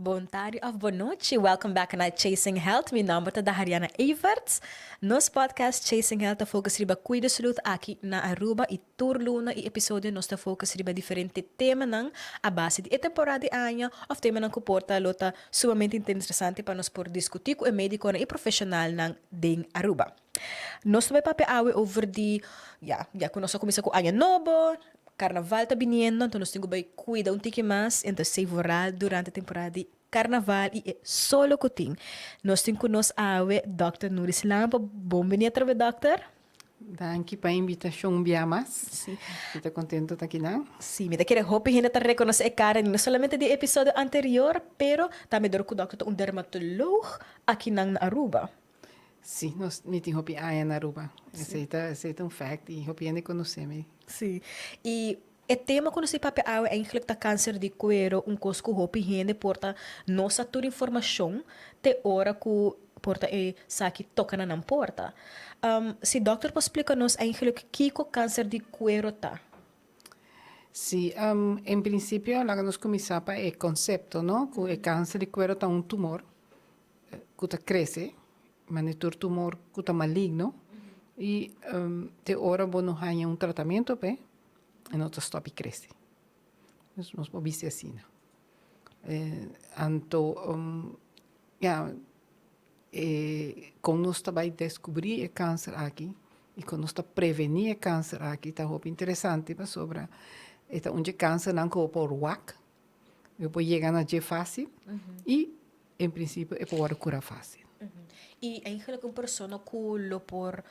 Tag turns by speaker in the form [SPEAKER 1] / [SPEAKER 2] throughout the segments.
[SPEAKER 1] Bon tardi of bon nochi, welcome back na Chasing Health. Mi nomber ta Dahariana Everts. Nos podcast Chasing Health ta focus riba cuido salud aki na Aruba y tur luna y episodio nos ta focus riba diferente temanan a base di e temporada di aña of temanan cu por ta lo ta sumamente interesante pa nos por discuti cu e mediconan y profesionalnan den Aruba. Nos ta bay papia awe over di, ya, ya cu nos a cuminsa cu aña nobo, Carnaval ta biniendo, anto nos tin cu bay cuida un tiki mas, enton esey vooral durante temporada di Carnaval y e solo cu tin. Nos tin cu nos awe Dòkter Nuris Lampe. Bon bini atrobe Dòkter.
[SPEAKER 2] Danki pa e invitacion un bia mas.
[SPEAKER 1] Sí.
[SPEAKER 2] Mi ta contento ta akinan.
[SPEAKER 1] Sí, mi ta kere hopi hende ta reconoce e cara no solamente di e episodio anterior, pero tambe dor cu Dòkter ta un dermatoloog akinan na Aruba.
[SPEAKER 2] Sí, nos, mi tin hopi aña na Aruba. Esei ta, esei ta un fact y hopi hende conoce mi.
[SPEAKER 1] Sí. Y e tema cu nos tin papia awe eigenlijk ta cancer di cuero, un cos cu hopi hende por ta no sa tur informacion te ora cu por ta e saki toca na nan porta. Si dokter por splica nos eigenlijk kico cancer di cuero ta?
[SPEAKER 2] Sí, en principio laga nos cuminsa pa e concepto, no? Cu e cancer di cuero ta un tumor ku ta krese, mane tur tumor ku ta maligno i te ora bo no haña un tratamentu p'e, e no ta stòp di krese. Dus nos por bisa asina. Anto ya e kon nos ta bai deskubrí e kanser aki i kon nos ta prevení e kanser aki ta hopi interesante pasobra e ta un dje kansernan ku bo por wak. E por yega na dje fácil y en principio e por wòrdu kura fácil.
[SPEAKER 1] Y eigenlijk un persona ku lo por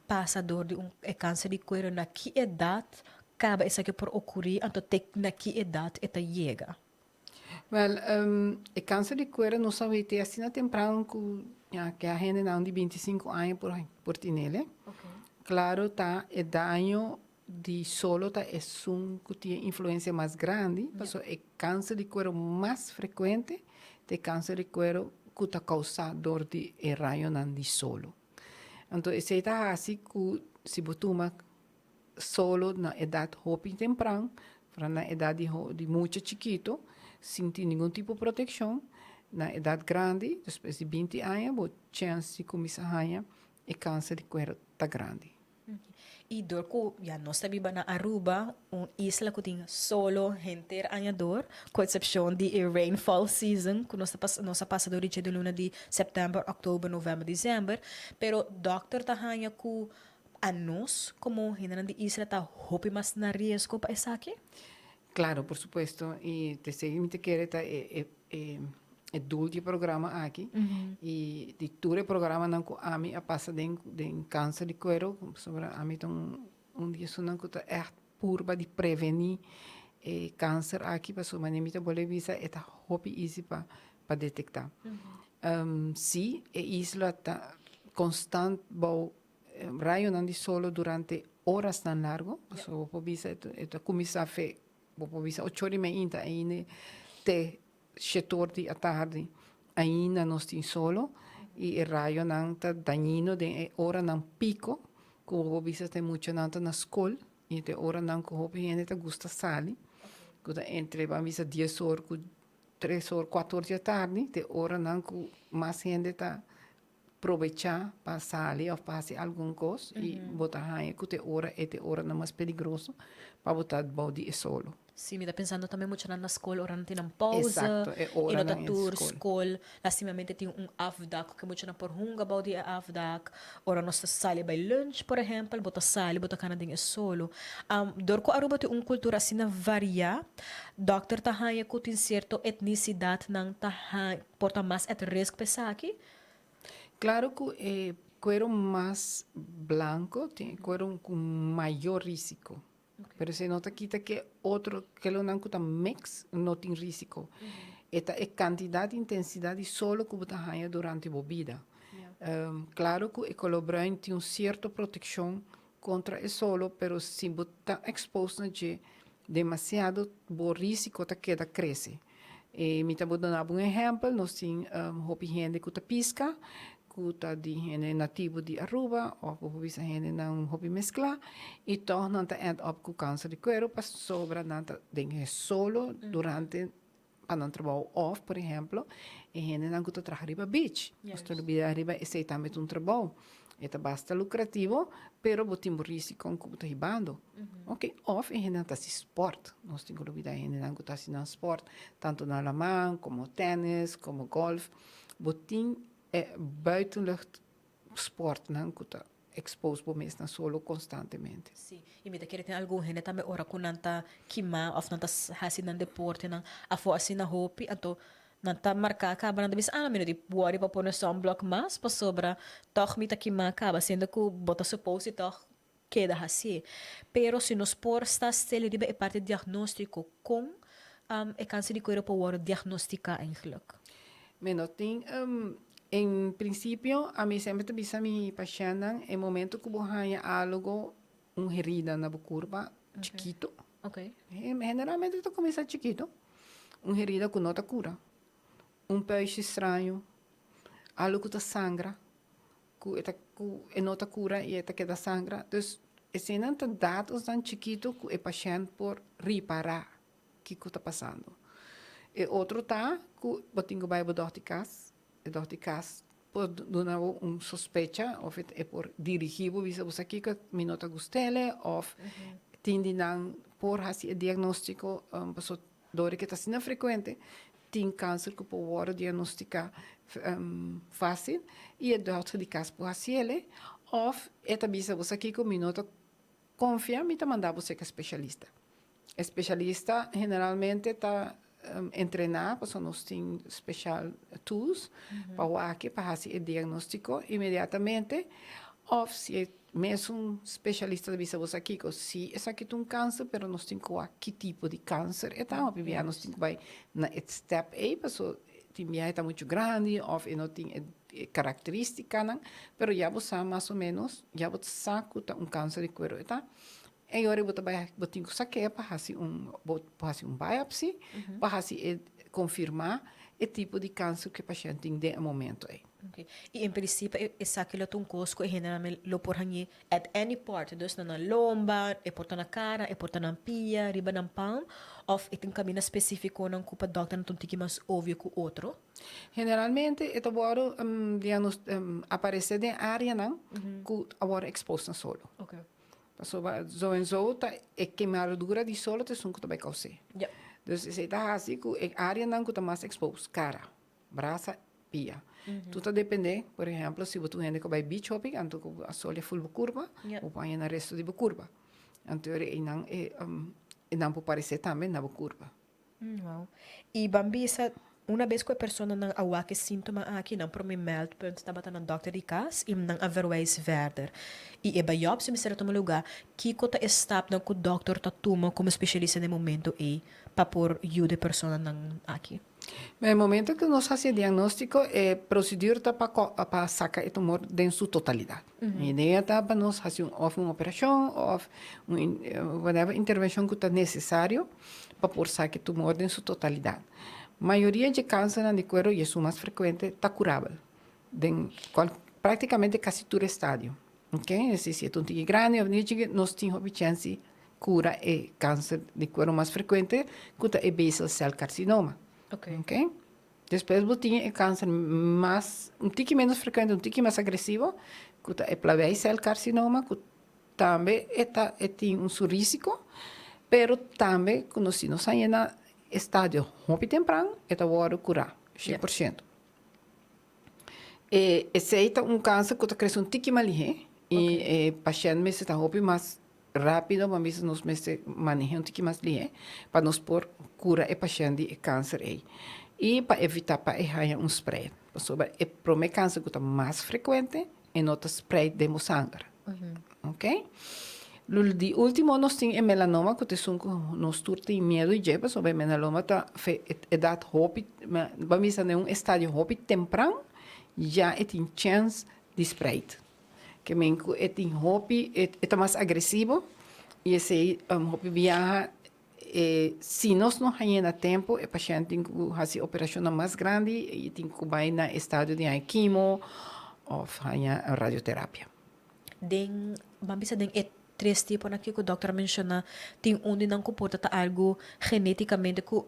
[SPEAKER 1] pasa dor di un e kanser di kuero na ki edat kaba esaki por okurí anto te na ki edat e ta yega?
[SPEAKER 2] Wèl, e kanser di kuero nos a wete asina tempran ku ya ke a hendenan di 25 aña por por tinele. Klaro ta e daño Di solo ta esun ku tin e influensia mas grandi, pasobra e kanser di kuero mas frekuente ta e kanser di kuero ku ta kousá dor di e rayonan di solo. Anto esei ta hasi ku si bo tuma solo na edat hopi tempran, foral na edat di di mucha chikitu, sin tin ningun tipo protekshon, na edat grandi, despues di 20 aña, bo chèns di kuminsá haña e kanser di kuero ta grandi.
[SPEAKER 1] Y dor cu ya nos ta biba na Aruba, un isla cu tin solo henter aña dor, cu excepcion di e rainfall season cu nos ta pasa, nos a pasa dor di dje di luna di september, october, november, december, pero dokter ta haña cu anos como hendenan di isla ta hopi mas na riesgo pa esaki?
[SPEAKER 2] Claro, por supuesto, y t'esey mi ta kere ta e e e doel di e programa aki y di tur e programanan cu ami a pasa den den cancer di cuero, pasobra ami ta un un di esunnan cu ta echt purba di preveni e cancer aki, pasobra manera mi ta bolbe bisa e ta hopi easy pa pa detecta. Si e isla ta constant bou Rayonan di solo durante orasnan largo, pasobra bo por bisa e ta kuminsá fe, bo por bisa ocho ora i meinta ainda te shete or di atardi ainda nos tin solo i e rayonan ta dañino den e oranan piko ku bo por bisa ta e muchanan ta na skol i ta e oranan ku hopi hende ta gusta sali ku ta entre ban bisa dies or ku tres or kuater or di atardi ta e oranan ku mas hende ta Probechá pa sali òf pa hasi algun kos i bo ta haña ku ta e ora e ta e oranan mas peligroso pa bo ta bou di e solo.
[SPEAKER 1] Sí, mi ta pensando tambe muchanan na skol ora nan tin nan pausa
[SPEAKER 2] Exacto, e
[SPEAKER 1] i no ta
[SPEAKER 2] oranan en
[SPEAKER 1] tur
[SPEAKER 2] skol.
[SPEAKER 1] skol lastimamente tin un afdak ku muchanan por hunga bou di e afdak. Ora nos ta sali bai lunch por ehèmpel bo ta sali bo ta kana den e solo. Dor ku Aruba tin un kultura asina variá, dòkter ta haña ku tin sierto etnisidatnan ta por ta mas at risk pa esaki?
[SPEAKER 2] Claro cu e cuero mas blanco tin e cuero cu mayor risico. Pero esey no ta kita ke otro kelonan cu ta mix no tin risico. E ta e cantidad y intensidad di solo cu bo ta haya durante bo bida. Claro cu e color bruin tin un cierto proteccion contra e solo, pero si bo ta expose na dje demasiado bo risico ta keda crece. E mi ta por duna bo un ehèmpel, nos tin hopi hende ku ta piska, ku ta di hende nativo di Aruba òf bo por bisa hendenan hopi mesklá i tòg nan ta end up ku kanser di kuero pasobra nan ta den e solo durante. pa nan trabou òf por ehèmpel e hendenan ku ta traha riba beach. Nos ta lubida riba esei tambe ta un trabou. E ta basta lukrativo pero bo tin bo risiko ku bo ta hibando. Oke, òf e hendenan ta hasi spòrt. Nos tin ku lubida e hendenan ku ta hasi nan spòrt tantu na laman komo tènis komo gòlf. Bo tin e buitenlucht spòrtnan ku ta expose bo mes na solo constantemente.
[SPEAKER 1] Sí, y mi ta kere tin algun hende tambe ora cu nan ta kima of nan ta haci nan deportenan afo asina hopi, anto nan ta marca caba, nan ta bisa, ah, mi no tin worry pa pone sunblock mas pasobra tog mi ta kima caba, siendo cu bo ta suppose di tog keda hacié. Pero si nos por sta stil riba e parti diagnostico, con e cancer di cuero por worde diagnostica eigenlijk?
[SPEAKER 2] Mi no tin, en principio ami semper ta bisa mi pashentnan e momento cu bo haña algo, un herida na bo curpa chikito, generalmente ta cuminsa chikito, un herida cu no ta cura, un puistje straño, algo cu ta sangra, cu e ta cu e no ta cura y e ta keda sangra, dus eseinan ta datosnan chikito cu e pashent por ripara. Kiko ta pasando. E otro ta ku bo tin ku bai bo dòkter di kas, e dòkter di kas por duna bo un sospecha òf e por dirigí bo bisa bo sa kiko mi no ta gust'el òf tin di nan por hasi e diagnóstiko pasobra dor ke ta asina frekuente tin kanser ku por wòrdu diagnostiká fásil i e dòkter di kas por hasiel òf e ta bisa bo sa kiko mi no ta konfia mi ta manda bo serka spesialista. E specialista generalmente ta entrená pasobra nos tin special tools pa wak pa hasi e diagnóstiko inmediatamente òf si e mesun specialista ta bisa bo sa kiko si esaki ta un kanser pero nos tin ku wak ki tipo di kanser e ta hopi bia nos tin ku bai na e step ei pasobra tin bia e ta muchu grandi òf e no tin e karakterístikanan pero ya bo sa mas o ménos ya bo sa ku ta un kanser di kuero e ta. E ora bo ta bai bo tin ku sak'é pa hasi un bo por hasi un biopsy pa hasi e konfirmá e tipo di kanser ku e pashènt tin den e momento ei.
[SPEAKER 1] Oké. I en prinsipio esaki lo ta un kos ku e hendenan lo por hañ'é at any part, dus na nan lomba, e por ta na kara, e por ta nan pia, riba nan palm, òf e tin kaminda spesífikonan ku pa dòkternan ta un tiki mas obvio ku otro?
[SPEAKER 2] Generalmente e ta wòrdu aparesé den áreanan ku a wòrdu ekspost na solo.
[SPEAKER 1] Oké.
[SPEAKER 2] Pasobra zo en zo ta e kemadura di solo ta esun ku ta bai kous'é.
[SPEAKER 1] Ja.
[SPEAKER 2] Dus esei ta hasi ku e áreanan ku ta mas expos, kara, brasa, pia. Tur ta dependé, por ehèmpel, si bo ta un hende ku a bai beach hopi, anto ku a soli a ful bo kurpa, bo por haña na resto di bo kurpa. Anto einan e nan por paresé tambe na bo kurpa.
[SPEAKER 1] Wow. I ban bisa, una bes ku e personanan a wak e síntoma aki, nan promé meldpunt tabata na dòkter di kas i nan a verwijs verder. I e biopsia mester a tuma lugá. Kiko ta e stapnan ku dòkter ta tuma komo spesialista na e momento ei pa por yuda e personanan aki?
[SPEAKER 2] Na e momento ku nos hasi e diagnóstiko, e prosedura ta pa pa saka e tumor den su totalidat. E idea ta pa nos hasi un òf un operashon òf un whatever intervenshon ku ta nesesario. pa por sa ki tumor den su totalidat. Mayoria dje kansernan di kuero i esun mas frekuente ta kurabel den praktikamente kasi tur estadio. Oke, es si e ta un tiki grandi òf un tiki chiki nos tin hopi chèns di kura e kanser di kuero mas frekuente ku ta e basal cell carcinoma. Oke, despues bo tin e kanser mas un tiki menos frekuente un tiki mas agresivo ku ta e plavei cell carcinoma ku Tambe e ta e tin un su risico, pero tambe cu nos si nos a yena e stadio hopi tempran e ta wordo cura 100%. E esey ta un cancer cu ta crece un tiki mas lihe y e pashent mester ta hopi mas rapido pa bisa nos mester manehe un tiki mas lihe pa nos por cura e pashent di e cancer ey y pa evita pa e haya un spread pasobra e prome cancer cu ta mas frecuente E no ta spreid den bo sanger. Ok? Lul di ultimo nos tin e melanoma ku ta esun ku nos tur tin miedu di dje pasobra e melanoma ta fe edat hopi ban bisa den un estadio hopi tempran ya e tin chèns di spreid. Ke men ku e tin hopi e ta mas agresivo i esei hopi biaha E si nos no hañ'é na tempu, e pashènt tin ku hasi operashonnan mas grandi i tin ku bai na e stadio di haña kimo òf haña radioterapia.
[SPEAKER 1] Den, ban bisa den e tres tiponan aki ku dòkter a menshoná, tin un di nan ku por ta ta algu genétikamente ku.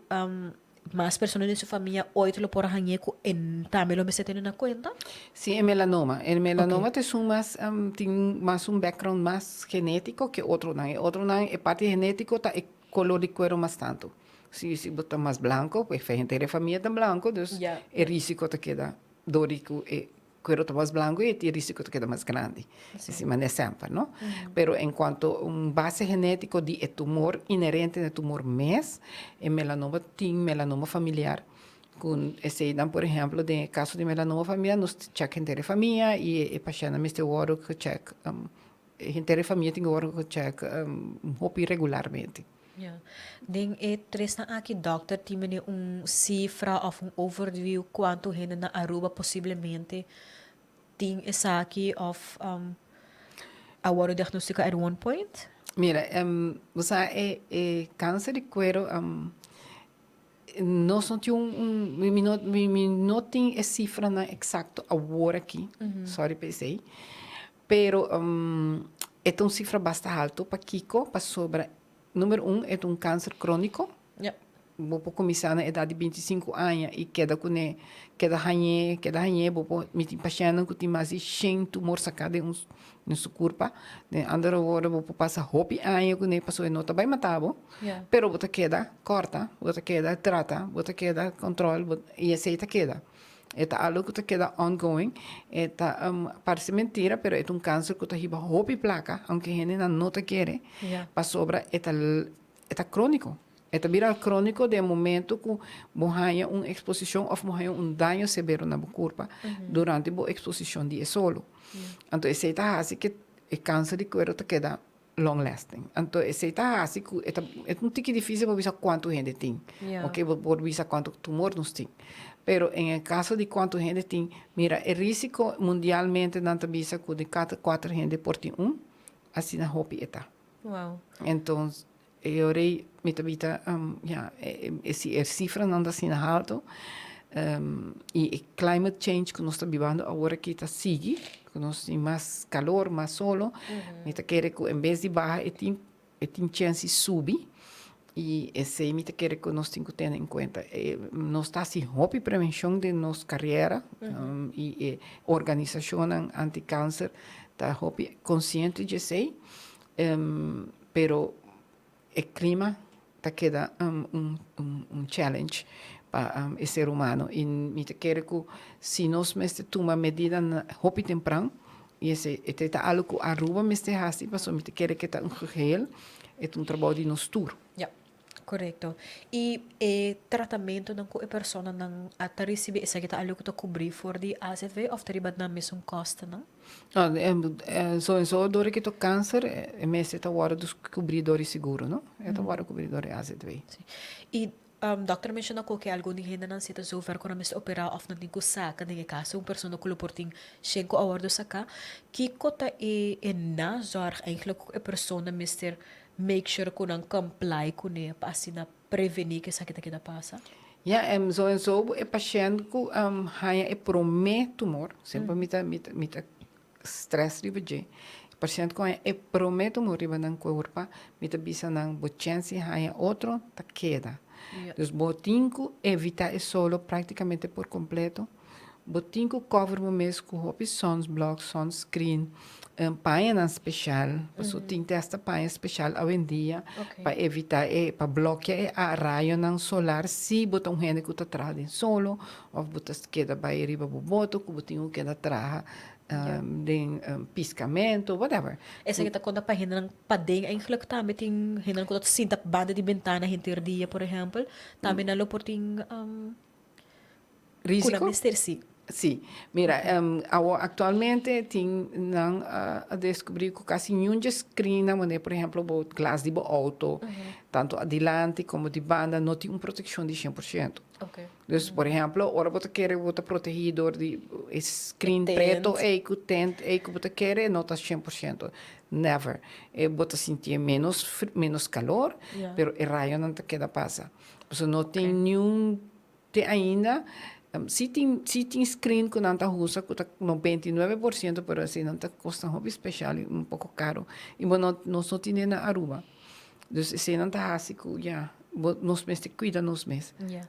[SPEAKER 1] mas persona den su famia ooit lo por a hañ'é ku e tambe lo mester tene na kuenta?
[SPEAKER 2] Sí, e melanoma. E melanoma ta esun mas, tin mas un background mas genétiko ke otronan. E otronan, e parti genétiko ta e kolor di kuero mas tantu. Si si bo ta mas blanko, pues henter e famia ta blanko, dus e risiko ta keda dor di ku e Cuero ta mas blanco y e risico ta keda mas grandi. Así manera semper, no? Pero en cuanto un base genetico di e tumor inherente na e tumor mes, e melanoma tin melanoma familiar. Cu eseynan, por ehemplo, den e caso di melanoma familiar nos ta check henter e famia y e pashentnan mester worde gecheck, henter e famia tin cu worde gecheck hopi regularmente.
[SPEAKER 1] Ja. Den e tresnan aki dokter tin mene un cifra of un overview cuanto hende na Aruba posiblemente tin esaki of a wordo diagnostica at one point?
[SPEAKER 2] Mira, bo sa e e cancer di cuero nos no tin un un mi no mi no tin e cifranan exacto awor aki, sorry pa esey, Pero e ta un sifra basta halto. Pakiko? Pasobra, numero un, e ta un kanser króniko. Bo por kuminsá na edat di 25 aña i keda kuné, keda hañ'é, keda hañ'é. Bo por, mi tin pashèntnan ku tin mas di shen tumor saká den un den su kurpa. Den andere woorden, bo por pasa hopi aña kuné pasobra e no ta bai mata bo, pero bo ta keda kòrta, bo ta keda trata, bo ta keda kòntròl, bo i esei ta keda. E ta algo ku ta keda ongoing. E ta parse mentira, pero e ta un kanser ku ta hiba hopi plaka, aunke hendenan no ta kere, pasobra e ta e ta króniko. E ta bira króniko den e momento ku bo haña un eksposishon òf bo haña un daño severo na bo kurpa durante bo eksposishon di e solo. Anto esei ta hasi ke e kanser di kuero ta keda long lasting. Anto esei ta hasi ku e ta e ta un tiki difícil pa bisa kuantu hende tin. Oke, bo por bisa kuantu tumor nos tin. Pero en e kaso di kuantu hende tin, mira e risiko mundialmente nan ta bisa ku di kada kuater hende por tin un, asina hopi e ta. Enton e ora ei mi ta bita ya e si e sifranan ta asina halto i e climate change ku nos ta bibando awor aki ta sigui, ku nos tin mas kalor, mas solo, mi ta kere ku en bes di baha e tin e tin chèns di subi i esei mi ta kere ku nos tin ku tene en kuenta. Nos ta hasi hopi prevenshon den nos karera i e organisashonnan anti kanser ta hopi konsiente di esei. Pero e clima ta keda un challenge pa e ser humano y mi ta kere cu si nos mester tuma medida hopi tempran y esey ta algo cu Aruba mester haci pasobra mi ta kere cu e ta un geheel, e ta un trabou di nos tur.
[SPEAKER 1] Ya, corecto. Y e tratamentonan cu e personanan a ta ricibi esaki ta algo cu ta cubri for di AZV of ta riba nan mesun costonan?
[SPEAKER 2] No, so en so dor e kito kanser e mester ta wòrdu deskubrí dor e seguro, no? E ta wòrdu kubrí dor e AZW.
[SPEAKER 1] Sí. I dòkter a menshoná ku ke algun di hendenan si ta zover ku nan mester operá òf nan tin ku saka, den e kaso un persona ku lo por tin shen ku a wòrdu saká, kiko ta e e nazorg eigentlik ku e persona mester make sure ku nan comply kuné pa asina prevení ku esaki ta keda pasa?
[SPEAKER 2] Ya, so en so e pashènt ku haña e promé tumor, semper mi ta mi ta mi ta stress riba dje, e pashènt ku haña e promé tumor riba nan kurpa, mi ta bisa nan bo chèns di haña otro ta keda. Dus bo tin ku evitá e solo práktikamente por kompleto. Bo tin ku cover bo mes ku hopi sunblock, sunscreen, pañanan special, pasobra tin te hasta paña special awendia pa evita e, pa blokia e rayonan solar si bo ta un hende ku ta traha den solo of bo ta keda bai riba bo boto ku bo tin ku keda traha den piskamento, whatever.
[SPEAKER 1] Esaki ta konta pa hendenan paden eigenlijk tambe tin hendenan ku ta sinta banda di bentana henter dia por ehempel, tambe nan lo por tin.
[SPEAKER 2] Risico?
[SPEAKER 1] Cu nan mester si.
[SPEAKER 2] Si. Mira, awor actualmente tin nan a descubri cu casi niun dje screennan manera por ehemplo bo glas di bo auto, tanto adilanti como di banda no tin un proteccion di 100%. Dus por ehemplo ora bo ta kere bo ta protegi door di e screen preto ey cu tent ey cu bo ta kere no ta 100%. Never. E bo ta sinti menos menos calor, pero e rayonan ta keda pasa. Pasobra no tin niun te ainda, si tin si tin screen ku nan ta usa ku ta 99% pero esei nan ta kosnan hopi special i un poko karo i bo no nos no tine na Aruba. Dus esei nan ta hasi ku ya. Bo, nos mester cuida nos mes.
[SPEAKER 1] Ja.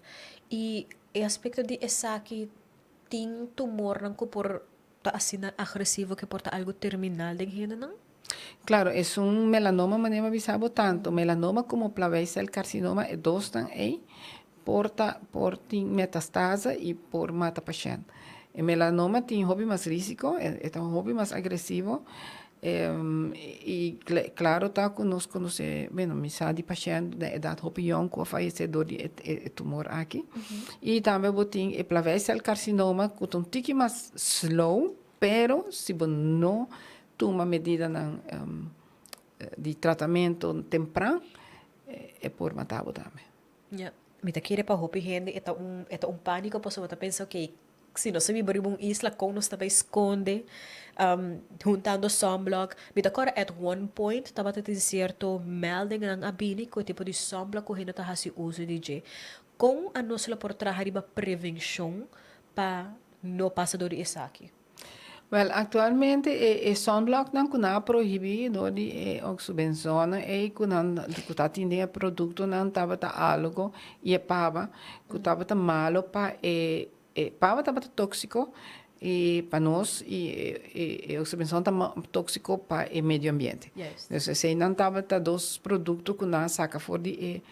[SPEAKER 1] Y e aspecto di esaki tin tumornan cu por ta asina agresivo cu por ta algo terminal den hendenan?
[SPEAKER 2] Claro, esun melanoma manera mi a bisa bo tanto melanoma como plaveiselcarcinoma e dosnan ey por ta por tin metastase y por mata pashent. E melanoma tin hopi mas risico, e ta hopi mas agresivo y claro ta cu nos conoce, bueno mi sa di pashent den edad hopi yong cu a fayece door di e tumor aki. Y tambe bo tin e plaveiselcarcinoma cu ta un tiki mas slow pero si bo no tuma medidanan di tratamento tempran e por mata bo tambe.
[SPEAKER 1] Ya, mi ta kere pa hopi hende e ta un e ta un panico pasobra bo ta pensa ok si nos a biba riba un isla kon nos ta bai skonde huntando sunblock mi ta kòrda at one point tabata tin sierto meldingnan a bini ku e tipo di sunblock ku hende ta hasi uso di dje kon anos lo por traha riba prevenshon pa no pasa dor di esaki.
[SPEAKER 2] Wel, actualmente e e sunblocknan cu nan a prohibi door di e oxybenzone ey cu nan cu ta tin den e productonan tabata algo y e paba cu tabata malo pa e e paba tabata toxico y pa nos y e e oxybenzone ta toxico pa e medio ambiente. Dus eseynan tabata dos producto cu nan a saca for di e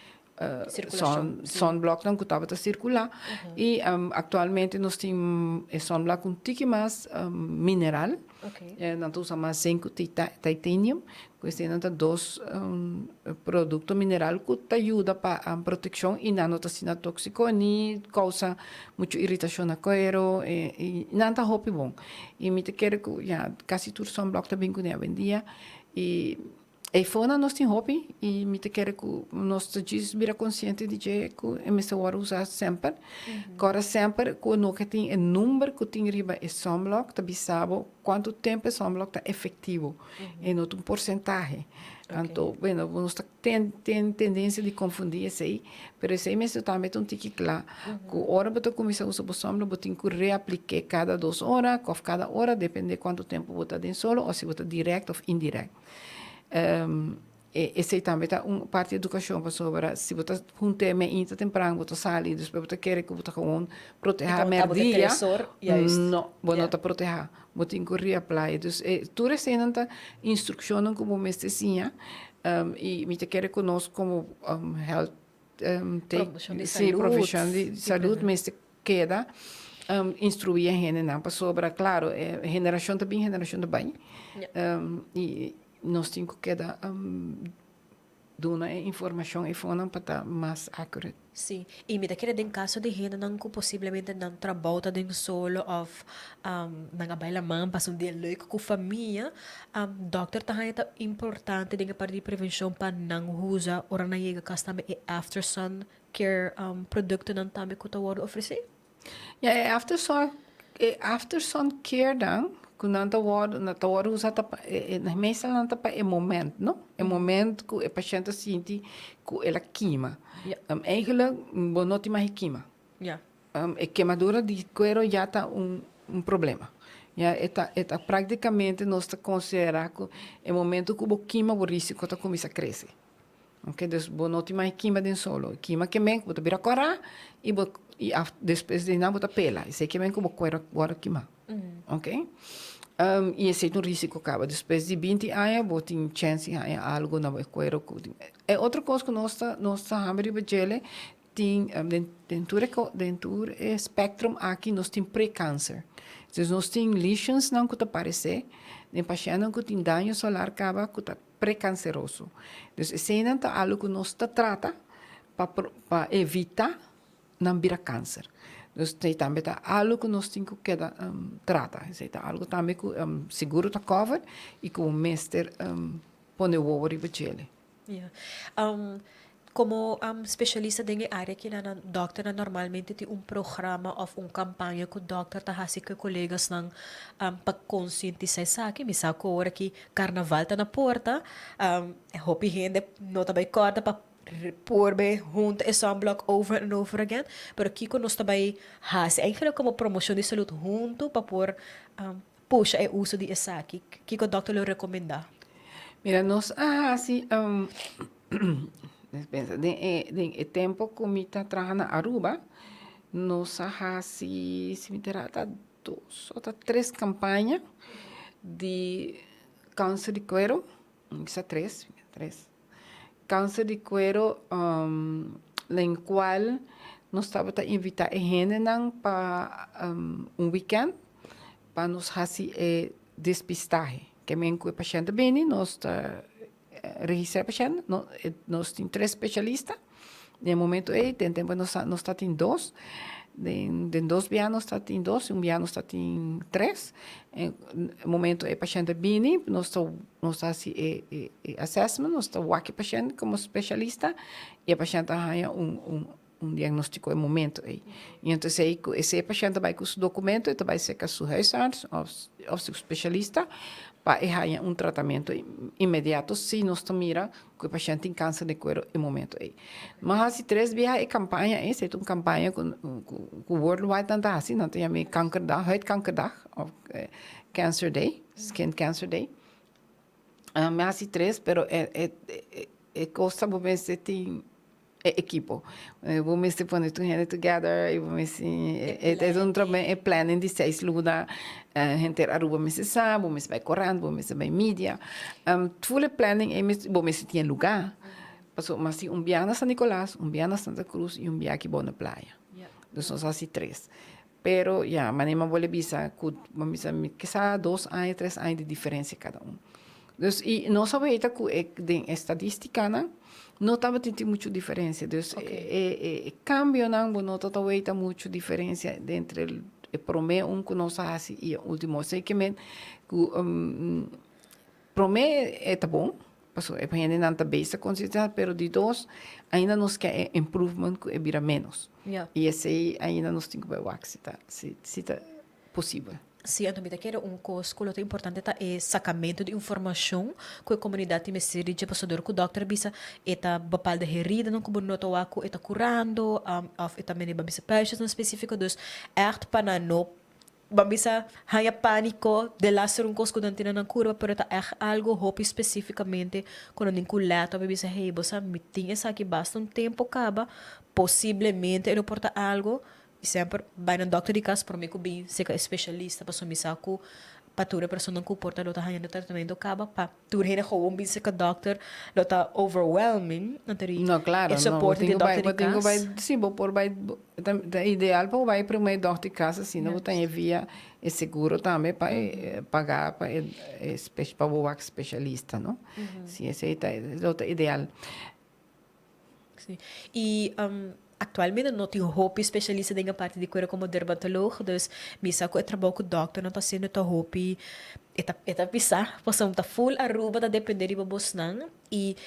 [SPEAKER 1] Circulacion,
[SPEAKER 2] sun, sunblocknan cu tabata circula y actualmente nos tin e sunblock un tiki mas mineral. Nan ta usa mas zinc cu titanium. Cu esey nan ta dos producto mineral cu ta yuda pa proteccion y nan no ta asina toxico ni causa mucho irritacion na cuero y nan ta hopi bon. Y mi ta kere cu ya casi tur sunblock ta bin cune awendia y Eifonan nos tin hopi y mi ta kere cu nos ta djis bira consciente di dje cu e mester worde usa semper. Cora semper cu no ke tin e number cu tin riba e sunblock ta bisa bo cuanto tempo e sunblock ta efectivo. E no ta un porcentahe. Anto, bueno, nos ta ten ten tendencia di confundi esey, pero esey mester tambe ta un tiki cla cu ora bo ta cuminsa usa bo sunblock bo tin cu reaplique cada dos ora of cada ora depende cuanto tempo bo ta den solo of si bo ta direct of indirect. Esei tambe ta un parti di edukashon pasobra si bo ta hunta e meinta tempran bo ta sali despues bo ta kere ku bo ta gewoon protehá mèrdia, no, bo no ta protehá, bo tin ku reapply. Dus tur eseinan ta instrukshonnan ku bo mester siña i mi ta kere ku nos komo health profeshon di salud mester keda instruí e hendenan pasobra claro e generacion ta bin generacion ta bai y nos tin cu keda duna e informacion efonan pa ta mas accurate.
[SPEAKER 1] Sí, y mi ta kere den caso di hendenan cu posiblemente nan trabou ta den solo of nan a bai laman pasa un dia leuk cu famia, dokter ta haña ta importante den e parti di prevencion pa nan usa ora nan yega cas tambe e after sun Care productonan tambe cu ta wordo ofreci?
[SPEAKER 2] Ja, e after sun, e after sun care dan, cu nan ta wordo, nan ta wordo usa ta pa, e, e, meestal nan ta pa e moment, no? E moment cu e pashent ta sinti cu el a kima.
[SPEAKER 1] Ja.
[SPEAKER 2] Eigenlijk, bo no tin mag kima.
[SPEAKER 1] Ja.
[SPEAKER 2] E kemadura di cuero ya ta un, un problema. Ja, e ta, e ta practicamente nos ta considera cu e momento cu bo kima, bo risico ta cuminsa crece. Ok, dus bo no tin mai kima den solo. Kima ke men ku bo ta bira kòrá i bo i af despues di nan bo ta pela. Esei ke men ku bo kuero wòrdu kimá. Ok, i esei ta un risiko kaba. Despues di binti aña bo tin chèns di haña algu na bo e kuero ku tin. E otro kos ku nos ta nos ta hamba riba djele tin den den tur e den tur e spectrum aki nos tin prekanser. Dus nos tin lesionsnan ku ta paresé den pashèntnan ku tin daño solar kaba ku ta precanceroso. Dus eseinan ta algo cu nos ta trata pa pa evita nan bira cancer. Dus esei tambe ta algo cu nos tin cu keda trata. Esei ta algo tambe cu seguro ta cover y cu bo mester pone wowo riba djele.
[SPEAKER 1] Ja. Komo spesialista den e área kinan dòkternan normalmente tin un programa òf un kampaña ku dòkter ta hasi ku e kolegasnan pa konsientisá esaki. Mi sa ku ora ki karnaval ta na porta hopi hende no ta bai kòrda pa purbe hunta e sunblock over and over again. Pero kiko nos ta bai hasi eigenlijk komo promoshon di salud huntu pa por pusha e uso di esaki? Kiko dòkter lo rekomendá?
[SPEAKER 2] Mira nos a hasi. Pensa, den e, den e tempo ku mi ta traha na Aruba, nos a hasi, si mi ta rata, dos o ta tres kampaña di kanser di kuero, mi sa tres, tres. Kanser di kuero, den kual nos tabata invitá e hendenan pa un wikènt pa nos hasi e despistahe. Ke men ku e pashènt ta bini, nos ta registrá e pashènt, nos tin tres speshalista. Den e momento ei, den tempu nos nos ta tin dos, den den dos bia nos ta tin dos, un bia nos ta tin tres. E momento e pashènt a bini, nos ta nos ta hasi e e e assessment, nos ta wak e pashènt komo speshalista i e pashènt ta haña un un un diagnóstiko e momento ei. I entonces ei ku esei pashènt ta bai ku su dokumento e ta bai serka su huisarts òf òf su speshalista pa e haña un tratamentu inmediato si nos ta mira ku e pashènt tin kanser di kuero e momento ei. Nos a hasi tres biaha e kampaña ei, esei ta un kampaña ku ku worldwide nan ta hasi, nan ta yama e kankerdag, huidkankerdag òf cancer day, skin cancer day. Mi a hasi tres pero e e e kos ta bo mester tin e ekipo. Bo mester pone tur hende together y bo mester e ta un trabou e planning di seis luna henter Aruba mester sa, bo mester bai korant, bo mester bai media. Full e planning ei bo mester tin e luga. Pasobra mas tin un bia na San Nicolas, un bia na Santa Cruz y un bia aki bou na playa. Dus nos hasi tres. Pero ya, manera mi a bisa ku bo bisa mi kisa dos aña, tres aña di diferensia kada un. Dus i nos a weta ku e den e stadistikanan no tabatin tin muchu diferensia. Dus e e e kambionan bo no ta weta muchu diferensia entre e promé un ku nos a hasi i e ultimo. Esei ke men ku promé e ta bon, Pasobra e hendenan ta bezig konsientisá, pero di dos, ainda nos ke e improvement ku e bira ménos. I esei ainda nos tin ku bai wak si ta si si ta posibel.
[SPEAKER 1] Sí, anto mi ta kere un kos ku lo ta importante ta e sakamentu di informashon ku e komunidat tin mester di dje, pasobra dor ku dòkter a bisa e ta bepaalde heridanan ku bo no ta wak ku e ta kurando òf e ta mende ba bisa puistjesnan spesífiko, dus ègt pa nan no Ban bisa haña pániko delaster un kos ku nan tin na nan kurpa, pero ta ègt algu hopi spesífikamente ku nan tin ku lèt òf a bisa, hey, bo sa mi tin esaki basta un tempu kaba, posiblemente e lo por ta algu, i semper bai na dòkter di kas promé ku bin serka e speshalista pasobra mi sa ku pa tur e personanan ku por ta lo ta hañando tratamentu kaba pa tur hende gewoon bin serka dòkter lo ta overwhelming, anto di
[SPEAKER 2] No, claro,
[SPEAKER 1] e
[SPEAKER 2] no, bo
[SPEAKER 1] soporte
[SPEAKER 2] tin
[SPEAKER 1] di
[SPEAKER 2] ku bai,
[SPEAKER 1] dòkter
[SPEAKER 2] bo
[SPEAKER 1] di
[SPEAKER 2] tin ku
[SPEAKER 1] kas.
[SPEAKER 2] bai, si bo por bai, ta ta ideal pa bo bai promé dòkter di kas asina bo ta
[SPEAKER 1] Juist.
[SPEAKER 2] via e seguro tambe pa e paga pa e e spe pa bo wak speshalista, no. Si esei ta lo ta ideal.
[SPEAKER 1] Sí. I actualmente no tin hopi specialista den e parti di cuero como dermatoloog, dus mi sa cu e trabou cu dokternan ta haciendo ta hopi, e ta e ta pisa, pasobra ta full Aruba ta depende riba bosnan y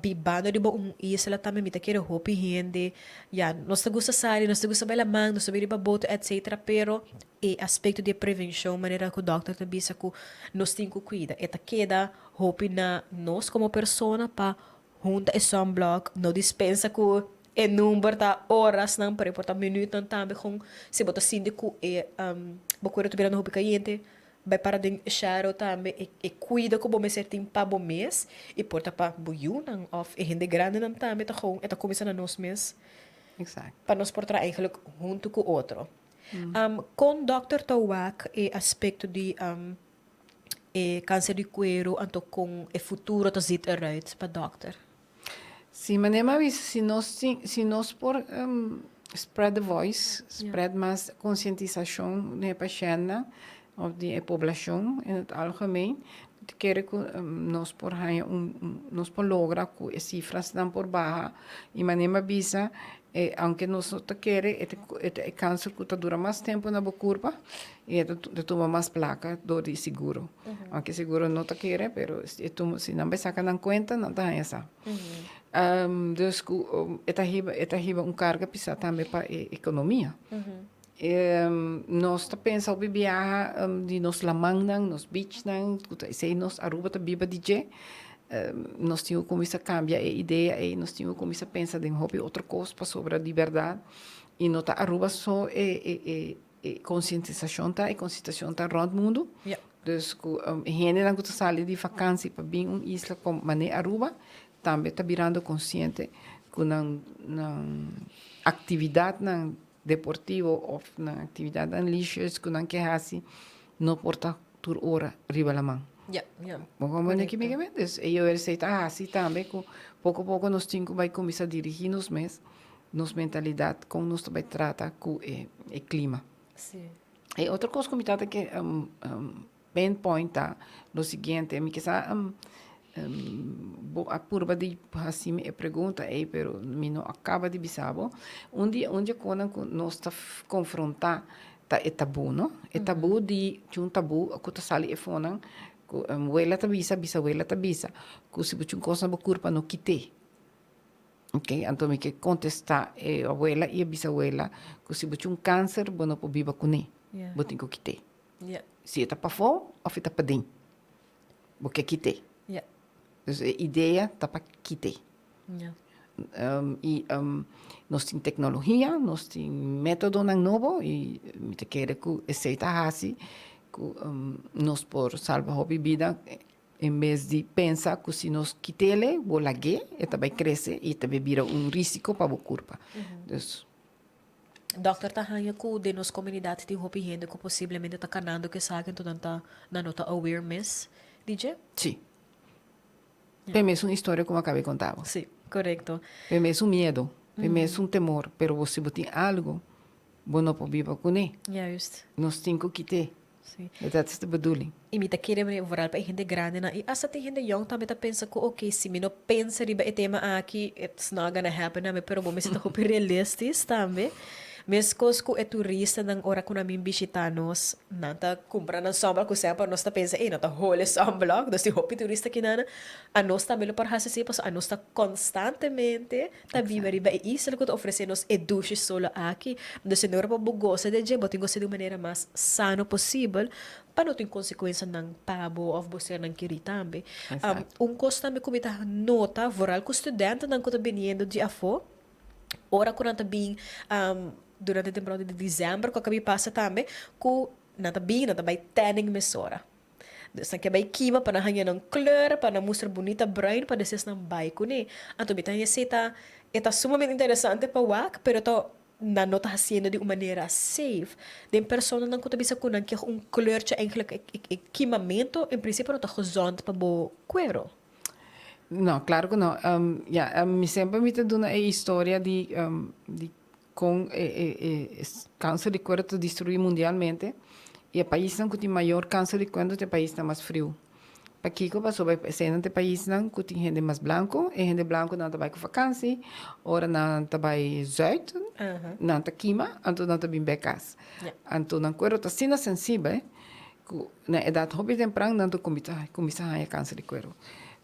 [SPEAKER 1] bibando riba un isla tambe mi ta kere hopi hende, ya nos ta gusta sali, nos ta gusta bai laman, nos ta bai riba boto etcetera, pero e aspecto di e prevencion manera cu dokter ta bisa cu nos tin cu cuida, e ta keda hopi na nos como persona pa Hunta e sunblock, no dispensa ku e number ta orasnan, pero e por ta minütnan tambe kon si bo ta sinti ku e bo kuerpo ta birando hopi kayente, bai para den shadow tambe e e kuido ku bo mester tin pa bo mes i por ta pa bo yunan òf e hende grandinan tambe ta kon e ta kuminsá na nos mes pa nos por traha eigenlijk huntu ku otro. Kon dòkter ta wak e aspekto di e kanser di kueru anto kon e futuro ta zit eruit pa dòkter?
[SPEAKER 2] Si, manera mi a bisa, si nos tin, si nos por spread the voice, spread mas konsientisashon den e pashèntnan òf di e poblashon in het algemeen, mi ta kere ku nos por haña un, nos por logra ku e sifrasnan por baha. I manera mi a bisa, E aunke nos no ta kere, e ta e ta e kanser ku ta dura mas tempu na bo kurpa i e ta ta tuma mas plaka dor di seguro. Aunke seguro no ta kere, pero si e tuma si nan bai saka nan kuenta nan ta haña sa. Dus ku e ta hiba e ta hiba un karga pisá tambe pa e ekonomia. Nos ta pensa hopi biaha di nos lamannan, nos beachnan, ku ta esei nos Aruba ta biba di dje. Nos tin ku kuminsá kambia e idea ei, nos tin ku kuminsá pensa den hopi otro kos pasobra di bèrdat i no ta Aruba so e e e e konsientisashon ta, e konsientisashon ta rònt mundu. Dus ku hendenan ku ta sali di vakansi pa bin un isla komo manera Aruba. tambe ta birando konsiente ku nan nan aktividatnan deportivo òf nan aktividatnan leisures ku nan ke hasi no por ta tur ora riba laman.
[SPEAKER 1] Ja, ja.
[SPEAKER 2] Bo comprende ki mi ke men? Dus e URC ta hasi tambe ku poko poko nos tin ku bai kuminsá dirigí nos mes, nos mentalidat kon nos ta bai trata ku e e klima.
[SPEAKER 1] Sí.
[SPEAKER 2] E otro kos ku mi ta ke pinpoint ta lo siguiente, mi kisa bo a purba di hasi mi e pregunta ei pero mi no a kaba di bisa bo. Un di un di e konan ku nos ta konfrontá ta e tabú no, e tabú di tin un tabú ku ta sali e fonan ku wela ta bisa, bisawela ta bisa ku si bo tin un kos na bo kurpa no kit'é. Ok, anto mi ke kontestá e awela i e bisawela ku si bo tin un kanser bo no por biba kuné, bo tin ku kit'é. Si e ta pafó òf e ta paden, bo ke kit'é. Dus e idea ta pa kit'é. I nos tin teknologia, nos tin métodonan nobo i mi ta kere ku esei ta hasi ku nos por salba hopi bida en bes di pensa ku si nos kit'el bo lag'é e ta bai krese i ta bai bira un risiko pa bo kurpa. Dus.
[SPEAKER 1] Dòkter ta haña ku den nos komunidat tin hopi hende ku posiblemente ta kanando ku esaki anto nan ta nan no ta aware mes di dje?
[SPEAKER 2] Sí. P'e mes un historia ku mi a kaba di konta bo.
[SPEAKER 1] Sí, korekto.
[SPEAKER 2] P'e mes un miedu, p'e mes un temor, pero bo si bo tin algu, bo no por biba kuné.
[SPEAKER 1] Juist.
[SPEAKER 2] Nos tin ku kit'é.
[SPEAKER 1] Sí.
[SPEAKER 2] Dat is de bedoeling.
[SPEAKER 1] I mi ta kere mira vooral pa e hende grandenan i asta tin hende yong tambe ta pensa ku oke si mi no pensa riba e tema aki it's not gonna happen na mi pero bo mester ta hopi realistisch tambe. Meskos ku e turistanan ora ku nan bin bishita nos nan ta kumpra nan sunblock ku semper nos ta pensa ey nan ta hole sunblock dus tin hopi turista kinan anos tambe lo por hasi así pasobra anos ta konstantemente ta biba riba e isla ku ta ofresé nos e dushi solo aki. Dus si no ora pa bo gosa di dje, bo tin gosa di un manera mas sano posibel pa no tin konsekuensianan pa bo òf bo sernan kerí tambe. Un kos tambe ku mi ta nota, vooral ku studentenan ku ta biniendo di afó, ora ku nan ta bin durante e temporada di desèmber ku a kabi pasa tambe, ku nan ta bin, nan ta bai tanning mesora. Dus nan ke bai kima pa nan haña nan kleur, pa nan mustra bunita bruin pa despues nan bai kuné. Anto mi ta haña esei ta e ta sumamente interesante pa wak, pero ta nan no ta hasiendo di un manera safe. Den personanan ku ta bisa ku nan ke un kleurtje eigenlijk e e kimamentu en prinsipio no ta gezond pa bo kuero.
[SPEAKER 2] No, klaro ku no. Ya, mi semper mi ta duna e historia di di Kon e kanser di kuero ta destruí mundialmente i e paisnan ku tin mayor kanser di kuero ta e paisnan mas friu. Pakiko? Pasobra eseinan ta e paisnan ku tin hende mas blanku, e hende blankunan ta bai ku fakansi, ora nan ta bai zùit nan ta kima anto nan ta bin bèk kas. Anto nan kuero ta asina sensibel ku na edat hopi tempran nan ta kuminsá haña kanser di kuero.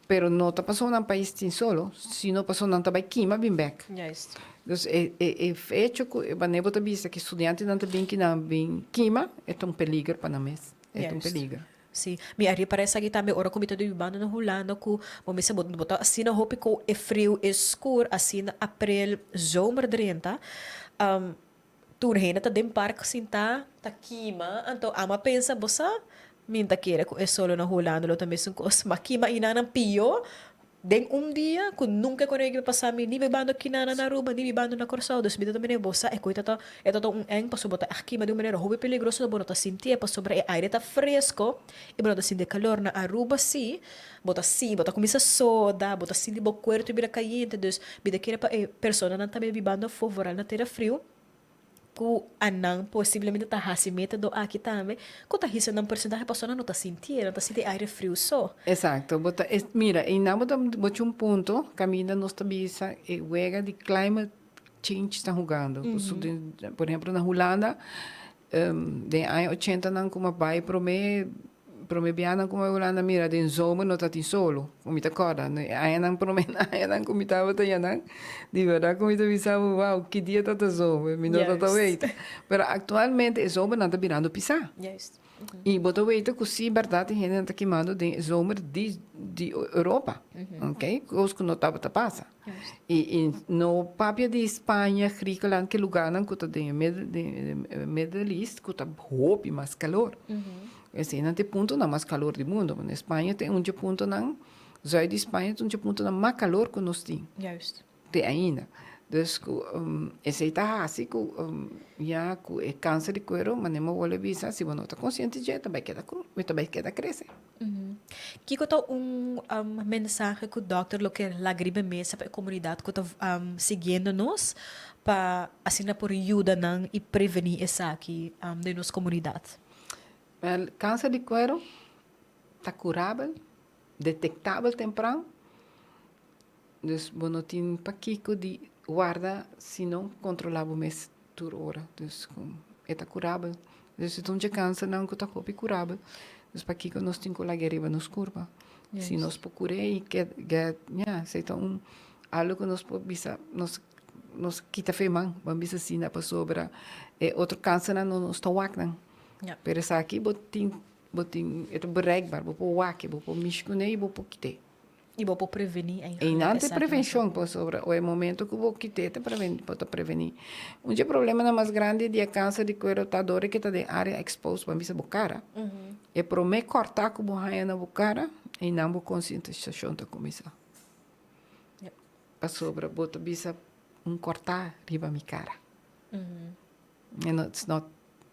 [SPEAKER 2] Pero no ta pasobra nan pais tin solo, sino pasobra nan ta bai kima bin bek.
[SPEAKER 1] Juist.
[SPEAKER 2] Dus e e e hecho ku e manera bo ta bisa ku studiantenan ta bin kinan bin kima, e ta un peliger pa nan mes. E ta un
[SPEAKER 1] Juist.
[SPEAKER 2] peliger.
[SPEAKER 1] Si. Mi a ripara esaki tambe ora ku mi ta di bibando na Hulanda ku bo mester bo bo ta asina hopi ku e friu e skur asina aprel zomer drenta. Tur hende ta den park sintá ta kima, anto amo a pensa, bo sa, mi n'ta kere ku e solo na Hulanda lo ta mesun kos, ma kima einan nan pió den un dia ku nunka e konegui pa pasa mi ni bibando kinan na Aruba ni bibando na Kòrsou, dus mi ta ta mira bo sa e koi ta ta e ta ta un eng pasobra bo ta ègt kima di un manera hopi peligroso bo no ta sintié pasobra e aire ta fresko i bo no ta sinti e kalor. Na Aruba si bo ta si bo ta kuminsá soda, bo ta sinti bo kuerpo bira kayente, dus mi ta kere pa e personanan tambe bibando afó vooral na tera friu. Ku anan posiblemente ta hasi método aki tambe, ku ta hisa nan porsentahe pasobra nan no ta sintié, nan ta sinti e aire friu so.
[SPEAKER 2] Exacto, bo ta e mira einan bo ta bo ci un punto caminda nos ta bisa e wega di climate change ta hugando. Por ehemplo na Hulanda den aña ochentanan ku a bai prome Prome bianan ku mi Hulanda mira den zomer no ta tin solo, ku mi ta kòrda. E añanan prome añanan ku mi tabata yanan, di bèrdat ku mi ta bisa bo, wou, ki dia ta ta zomer, mi no ta ta weita. Pero aktualmente e zomernan ta birando pisá. I bo ta weita ku si bèrdat e hendenan ta kimando den e zomer di di Europa, oke, kos ku no tabata pasa. I i no papia di Spaña, Griekenland, ki lugarnan ku ta den e Middle East ku ta hopi mas kalor. Eseinan ta e puntonan mas kalor di mundo. Na Spaña ta e un dje puntonan. Zuid di Spaña ta un dje puntonan mas kalor ku nos tin.
[SPEAKER 1] Juist.
[SPEAKER 2] Te ainda. Dus ku esei ta hasi ku ya ku e kanser di kuero, manera mi a bisa, si bo no ta konsiente dje, ta bai keda kru, ta bai keda krese.
[SPEAKER 1] Kiko ta un mensahe ku dòkter lo ke laga riba e mesa pa e komunidat ku ta siguiendo nos pa asina por yuda nan i prevení esaki den nos komunidat?
[SPEAKER 2] Wèl, kanser di kuero ta kurabel, detektabel tempran, dus bo no tin pakiko di warda si no kontrolá bo mes tur ora. Dus e ta kurabel. Dus e ta un dje kansernan ku ta hopi kurabel. Dus pakiko nos tin ku lag'é riba nos kurpa? Si nos por kur'é i get get ya, esei ta un algu ku nos por bisa nos nos kita fe man, ban bisa asina, pasobra e otro kansernan no nos ta wak nan. Pero esaki bo tin bo tin e ta bereikbaar, bo por wak e, bo por mishi kuné i bo por kit'é.
[SPEAKER 1] I bo por prevení eigenlijk.
[SPEAKER 2] Einan ta e prevenshon pasobra o e momento ku bo kit'é ta prevení, bo ta prevení. Un dje problemanan mas grandi di e kanser di kuero ta dor e ke ta den área exposed, ban bisa bo kara. E promé kòrtá ku bo haña na bo kara, einan bo konsientisashon ta kuminsá. Pasobra bo ta bisa un kòrtá riba mi kara. E no, it's not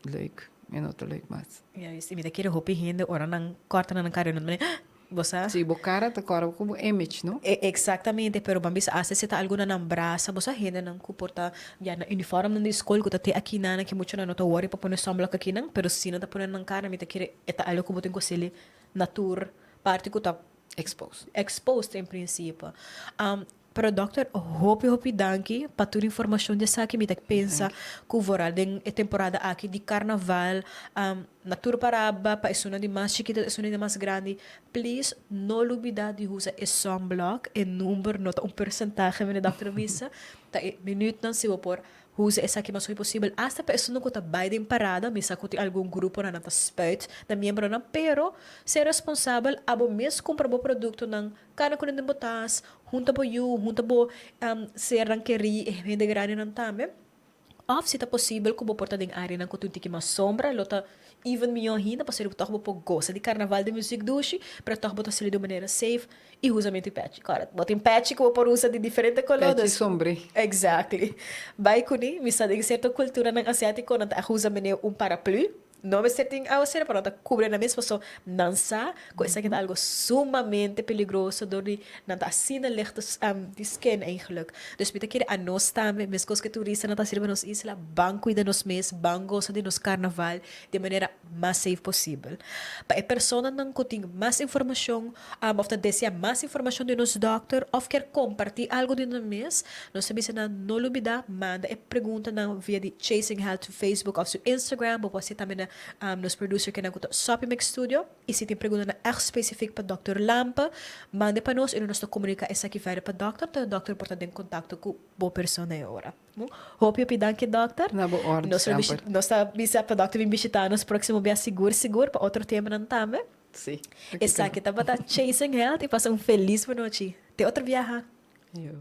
[SPEAKER 2] leuk, e no ta leuk mas.
[SPEAKER 1] Juist, i mi ta kere hopi hende ora nan kòrta na nan kara, nan ta mira, bo sa?
[SPEAKER 2] Si, bo kara ta kòrda ku bo image, no?
[SPEAKER 1] Exactamente, pero ban bisa asta si ta algu na nan brasa, bo sa hendenan ku por ta ya na uniformnan di skol ku ta te akinan, ku muchanan no ta wòri pa pone sunblock akinan, pero si nan ta pone na nan kara, mi ta kere e ta algu ku bo tin ku hasi na tur parti ku ta
[SPEAKER 2] Exposed.
[SPEAKER 1] Exposed en principe. Pero dokter, hopi hopi danki pa tur informacion di esaki. Mi ta pensa cu vooral den e temporada aki di carnaval, na tur paraba, pa esunnan di mas chikito, esunnan di mas grandi, please no lubida di usa e sunblock. E number no ta un percentahe, mene dokter a bisa. Ta e minuutnan si bo por Usa esaki mas hopi posibel asta pa esunnan ku ta bai den parada, mi sa ku tin algun gruponan nan ta spuit na miembronan, pero ser responsabel, abo mes kumpra bo produktonan, kana kuné den bo tas, hunta bo yu, hunta bo sernan kerí, e hende grandinan tambe, òf si ta posibel ku bo por ta den áreanan ku tin un tiki mas sombra, lo ta even mihó ainda pasobra tòg bo por gosa di karnaval di muzik dushi, pero tòg bo ta hasié di un manera safe. I usa mi tin pechi. Kòrda, bo tin pechi ku bo por usa di diferente koló.
[SPEAKER 2] Pechi sombré.
[SPEAKER 1] Exactly. Bai kuné, mi sa den sierto kulturanan asiátiko nan ta usa manera un paraplü. No mester tin awaseru, pero nan ta kubri nan mes pasobra nan sa ku esaki ta algu sumamente peligroso dor di nan ta asina licht di skin eigenlijk. Dus mi ta kere anos tambe, meskos ku e turistanan ta hasi riba nos isla, ban kuida nos mes, ban gosa di nos karnaval di e manera mas safe posibel. Pa e personanan ku tin mas informashon òf ta desea mas informashon di nos dòkter òf kier kompartí algu di nan mes, nos ta bisa nan no lubidá manda e preguntanan via di Chasing Health su Facebook òf su Instagram. Bo por hasi tambe na nos producer kinan ku ta Soppy Mix Studio. I si tin preguntanan ègt spesifik pa dòkter Lampe, manda e pa nos i nos ta komuniká esaki verder pa dòkter, entonces dòkter por ta den kontakto ku bo persona e ora. Hopi hopi danki dokter.
[SPEAKER 2] Na bo orde
[SPEAKER 1] Nos
[SPEAKER 2] semper.
[SPEAKER 1] Nos ta bisa pa dokter bin bishita nos proximo bia sigur sigur pa otro temanan tambe.
[SPEAKER 2] Si.
[SPEAKER 1] Esaki tabata Chasing Health y pasa un feliz bonochi. Te otro biaha.
[SPEAKER 2] Yo.